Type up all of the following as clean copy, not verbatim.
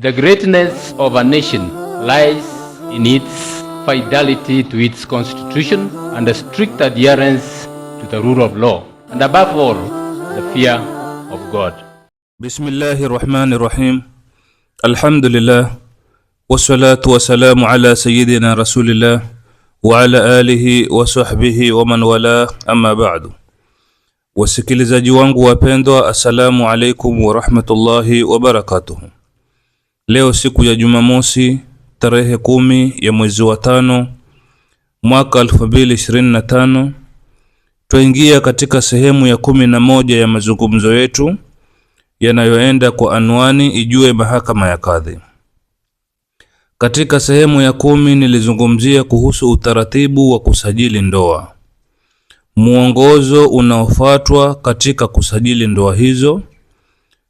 The greatness of a nation lies in its fidelity to its constitution and a strict adherence to the rule of law, and above all, the fear of God. Bismillahi rahmani rahim. Alhamdulillah wassalatu wassalamu ala sayyidina rasulillah wa ala alihi wa sahbihi wa man wala, amma ba'du. Wasikilizaji wangu wapendwa, assalamu alaikum wa rahmatullahi wa barakatuh. Leo siku ya Jumamosi tarehe 10 ya mwezi wa 5 mwaka 2025, twaingia katika sehemu ya 11 ya mazungumzo yetu yanayoenda kwa anwani Ijue Mahakama ya Kadhi. Katika sehemu ya 10 nilizungumzia kuhusu utaratibu wa kusajili ndoa, mwongozo unaofuatwa katika kusajili ndoa hizo,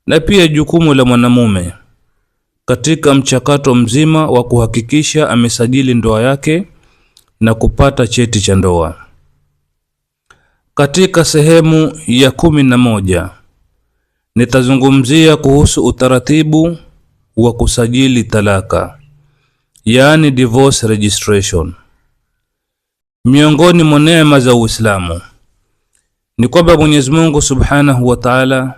na pia jukumu la mwanamume katika mchakato mzima wa kuhakikisha amesajili ndoa yake na kupata cheti cha ndoa. Katika sehemu ya 11 nitazungumzia kuhusu utaratibu wa kusajili talaka, yaani divorce registration. Miongoni mwa neema za Uislamu ni kwamba Mwenyezi Mungu Subhanahu wa Ta'ala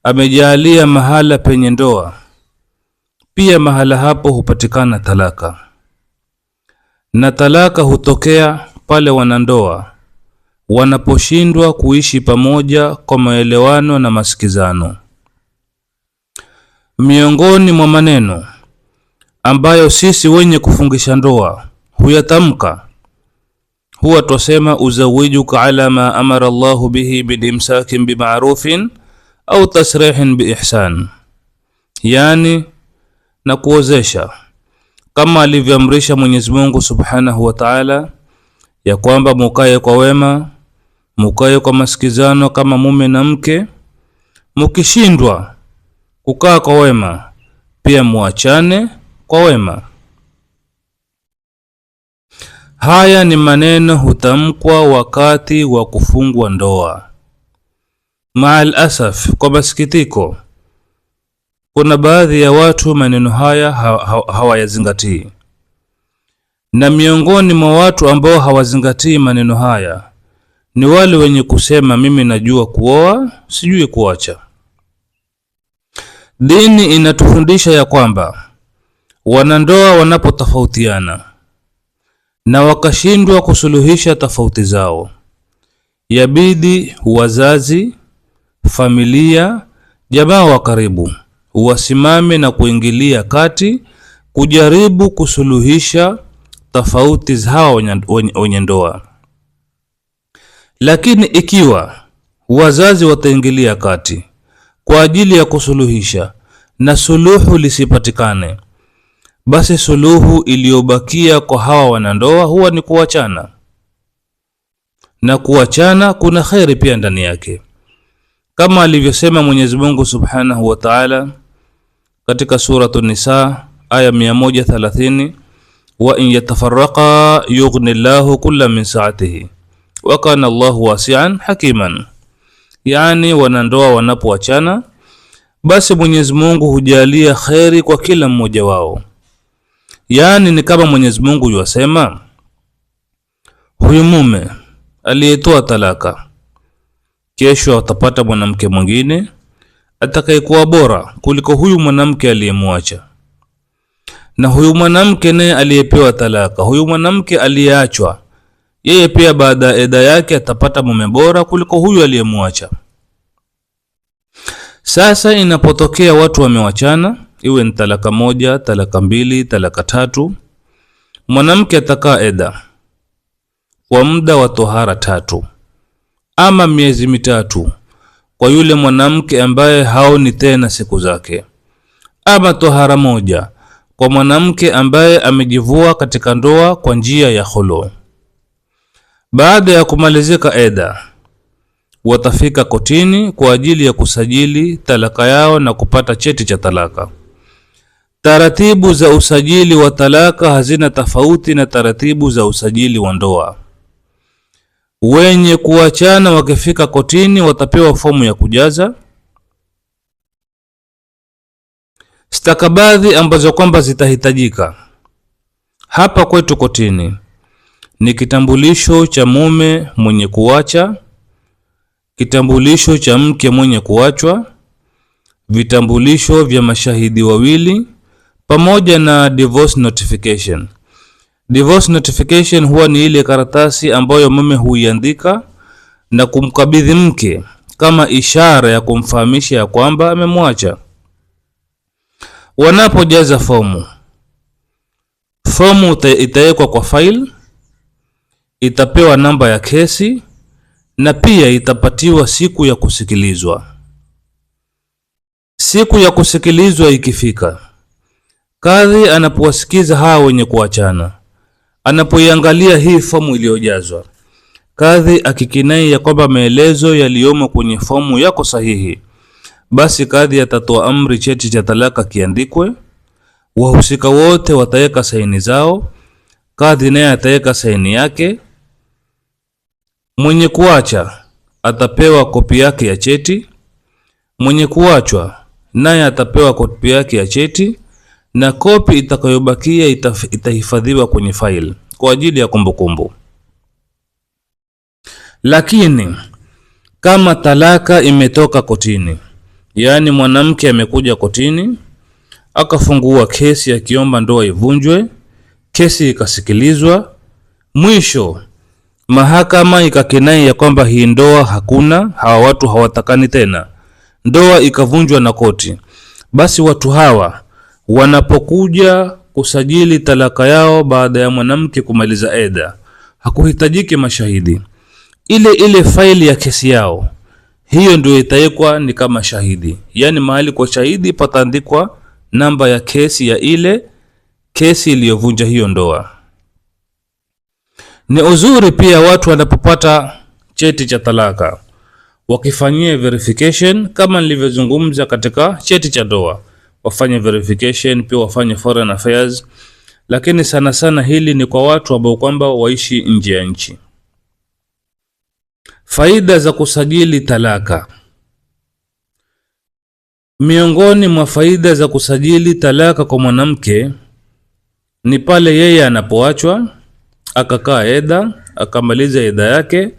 amejalia mahala penye ndoa, pia mahala hapo hupatikana talaka. Na talaka hutokea pale wanandoa wanaposhindwa kuishi pamoja kwa maelewano na masikizano. Miongoni mwa maneno ambayo sisi wenye kufungisha ndoa huyatamka, huwa twasema uzawijuka ala ma amara Allahu bihi min imsakin bima'rufin au tasrihin biihsan, yani na kuozesha kama alivyoamrisha Mwenyezi Mungu Subhanahu wa Ta'ala, ya kwamba mukae kwa wema, mukae kwa masikizano kama mume na mke. Mukishindwa kukaa kwa wema, pia muachane kwa wema. Haya ni maneno hutamkwa wakati wa kufungwa ndoa. Maal asaf, kwa masikitiko, kuna baadhi ya watu maneno haya hawayazingatii. Na miongoni mwa watu ambao hawazingatii maneno haya ni wale wenye kusema mimi najua kuoa, sijui kuacha. Dini inatufundisha ya kwamba wanandoa wanapotofautiana na wakashindwa kusuluhisha tofauti zao, yabidi wazazi, familia, jamaa wa karibu wasimame na kuingilia kati kujaribu kusuluhisha tofauti za hawa wenye ndoa. Lakini ikiwa wazazi wataingilia kati kwa ajili ya kusuluhisha na suluhu lisipatikane, basi suluhu iliyobakia kwa hawa wanandoa huwa ni kuachana. Na kuachana kuna khairi pia ndani yake, kama alivyosema Mwenyezi Mungu Subhanahu wa Ta'ala katika Suratu Nisa aya 130, wa in yatafarraqa yughni Allahu kulla min sa'atihi wa kana Allahu wasi'an hakiman, yani wanandoa wanapoachana basi Mwenyezi Mungu hujalia khairi kwa kila mmoja wao. Yani ni kama Mwenyezi Mungu yuasema, huyu mume aliyetoa talaka kesho atapata mwanamke mwingine atakayekuwa bora kuliko huyu mwanamke aliyemwacha, na huyu mwanamke naye aliyepewa talaka, huyu mwanamke aliyeachwa, yeye pia baada ya eda yake atapata mume bora kuliko huyu aliyemwacha. Sasa inapotokea watu wamewachana, iwe ni talaka moja, talaka mbili, talaka tatu, mwanamke atakaa eda kwa muda wa tohara 3 ama miezi 3 kwa yule mwanamke ambaye haoni tena siku zake, ama tohara 1 kwa mwanamke ambaye amejivua katika ndoa kwa njia ya khulu. Baada ya kumalizika eda, watafika kotini kwa ajili ya kusajili talaka yao na kupata cheti cha talaka. Taratibu za usajili wa talaka hazina tofauti na taratibu za usajili wa ndoa. Wenye kuachana wakifika kotini watapewa fomu ya kujaza. Stakabadhi ambazo kwamba zitahitajika hapa kwetu kotini ni kitambulisho cha mume mwenye kuacha, kitambulisho cha mke mwenye kuachwa, vitambulisho vya mashahidi wawili, pamoja na divorce notification. Divorce notification huwa ni ile karatasi ambayo mume huiandika na kumkabidhi mke kama ishara ya kumfahamisha ya kwamba amemwacha. Wanapojaza fomu, fomu itawekwa kwa file, itapewa namba ya kesi na pia itapatiwa siku ya kusikilizwa. Siku ya kusikilizwa ikifika, kadhi anapowasikiza hawa wenye kuachana, anapoiangalia hii fomu iliyojazwa, kadhi akikinai ya kwamba maelezo yaliyomo kwenye fomu yako sahihi, basi kadhi atatoa amri cheti cha talaka kiandikwe, wahusika wote wataweka saini zao, kadhi naye ataweka saini yake. Mwenye kuacha atapewa kopi yake ya cheti, mwenye kuachwa naye atapewa kopi yake ya cheti, na kopi itakayobakia itahifadhiwa kwenye faili kwa ajili ya kumbukumbu. Lakini kama talaka imetoka kotini, yaani mwanamke amekuja kotini akafungua kesi akiomba ndoa ivunjwe, kesi ikasikilizwa, mwisho mahakama ikakinai ya kwamba hii ndoa hakuna, hawa watu hawatakani tena, ndoa ikavunjwa na koti, basi watu hawa wanapokuja kusajili talaka yao baada ya mwanamke kumaliza eda, hakuhitajiki mashahidi. Ile ile faili ya kesi yao hiyo ndio itawekwa ni kama shahidi, yaani mahali kwa shahidi pataandikwa namba ya kesi ya ile kesi iliyovunja hiyo ndoa. Ni uzuri pia watu wanapopata cheti cha talaka wakifanyia verification kama nilivyozungumza katika cheti cha ndoa, wafanye verification pia wafanye foreign affairs, lakini sana sana hili ni kwa watu ambao kwamba waishi nje ya nchi. Faida za kusajili talaka. Miongoni mwa faida za kusajili talaka kwa mwanamke ni pale yeye anapoachwa akakaa eda, akamaliza eda yake,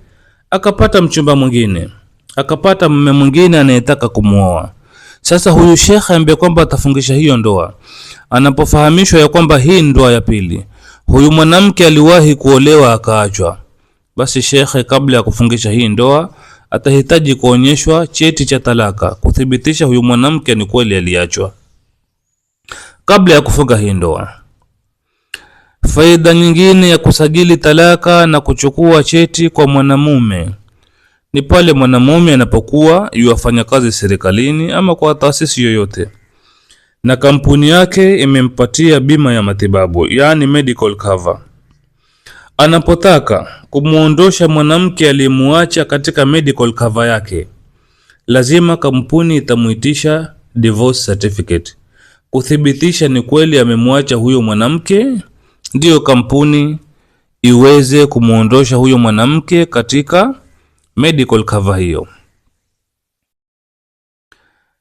akapata mchumba mwingine, akapata mume mwingine anayetaka kumuoa. Sasa huyu shekhe ambaye kwamba atafungisha hiyo ndoa, anapofahamishwa ya kwamba hii ndoa ya pili, huyu mwanamke aliwahi kuolewa akaachwa, basi shekhe kabla ya kufungisha hii ndoa atahitaji kuonyeshwa cheti cha talaka kuthibitisha huyu mwanamke ni kweli aliachwa kabla ya kufunga hii ndoa. Faida nyingine ya kusajili talaka na kuchukua cheti kwa mwanamume ni pale mwanamume anapokuwa yuafanya kazi serikalini ama kwa taasisi yoyote na kampuni yake imempatia bima ya matibabu, yaani medical cover. Anapotaka kumuondosha mwanamke aliyemuacha katika medical cover yake, lazima kampuni itamuitisha divorce certificate kuthibitisha ni kweli amemwacha huyo mwanamke, ndiyo kampuni iweze kumuondosha huyo mwanamke katika medical cover hiyo.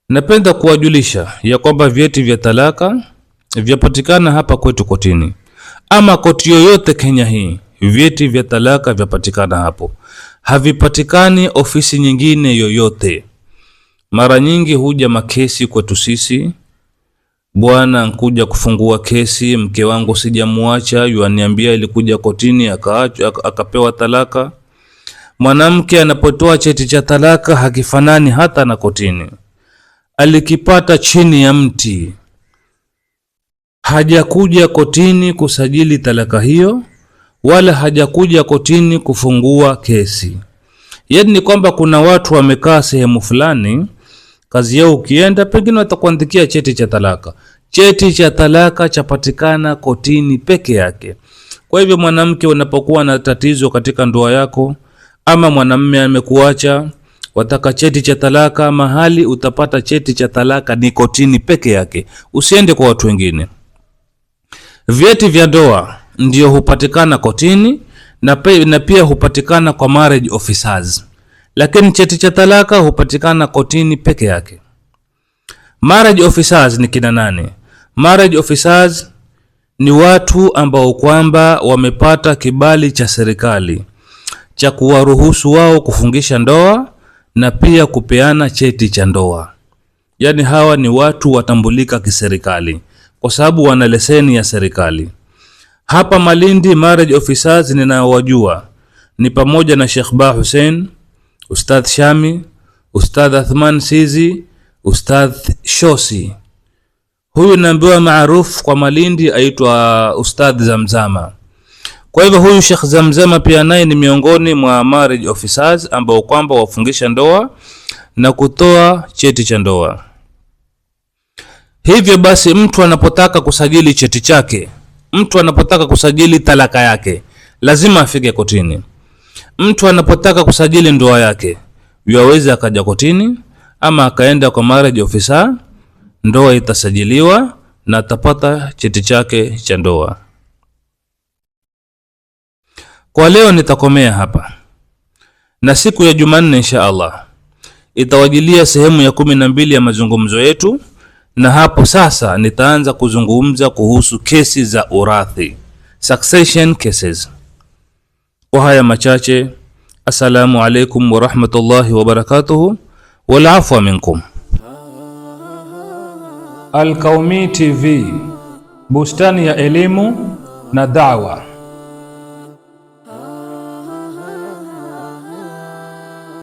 Napenda kuwajulisha ya kwamba vyeti vya talaka vyapatikana hapa kwetu kotini ama koti yoyote Kenya hii, vyeti vya talaka vyapatikana hapo, havipatikani ofisi nyingine yoyote. Mara nyingi huja makesi kwetu sisi, bwana nkuja kufungua kesi, mke wangu sijamuacha, yuaniambia ilikuja kotini akaachwa akapewa talaka. Mwanamke anapotoa cheti cha talaka hakifanani hata na kotini, alikipata chini ya mti, hajakuja kotini kusajili talaka hiyo, wala hajakuja kotini kufungua kesi. Yaani ni kwamba kuna watu wamekaa sehemu fulani, kazi yao ukienda, pengine watakuandikia cheti cha talaka. Cheti cha talaka chapatikana kotini peke yake. Kwa hivyo, mwanamke, unapokuwa na tatizo katika ndoa yako ama mwanamume amekuacha, wataka cheti cha talaka, mahali utapata cheti cha talaka ni kotini peke yake, usiende kwa watu wengine. Vyeti vya ndoa ndio hupatikana kotini na pia hupatikana kwa marriage officers, lakini cheti cha talaka hupatikana kotini peke yake. Marriage officers ni kina nani? Marriage officers ni watu ambao kwamba wamepata kibali cha serikali cha kuwaruhusu wao kufungisha ndoa na pia kupeana cheti cha ndoa. Yaani hawa ni watu watambulika kiserikali kwa sababu wana leseni ya serikali. Hapa Malindi marriage officers ninaowajua ni pamoja na Sheikh Ba Hussein, Ustadh Shami, Ustadh Athman Sizi, Ustadh Shosi. Huyu naambiwa maarufu kwa Malindi aitwa Ustadh Zamzama. Kwa hivyo huyu Sheikh Zamzama pia naye ni miongoni mwa marriage officers ambao kwamba wafungisha ndoa na kutoa cheti cha ndoa. Hivyo basi mtu anapotaka kusajili cheti chake, mtu anapotaka kusajili talaka yake, lazima afike kotini. Mtu anapotaka kusajili ndoa yake, yuaweza akaja kotini ama akaenda kwa marriage officer, ndoa itasajiliwa na atapata cheti chake cha ndoa. Kwa leo nitakomea hapa, na siku ya Jumanne insha Allah itawajilia sehemu ya 12 ya mazungumzo yetu, na hapo sasa nitaanza kuzungumza kuhusu kesi za urathi, succession cases. Kwa haya machache, assalamu alaikum warahmatullahi wabarakatuhu, wal afwa minkum. Alqaumi TV, bustani ya elimu na da'wa.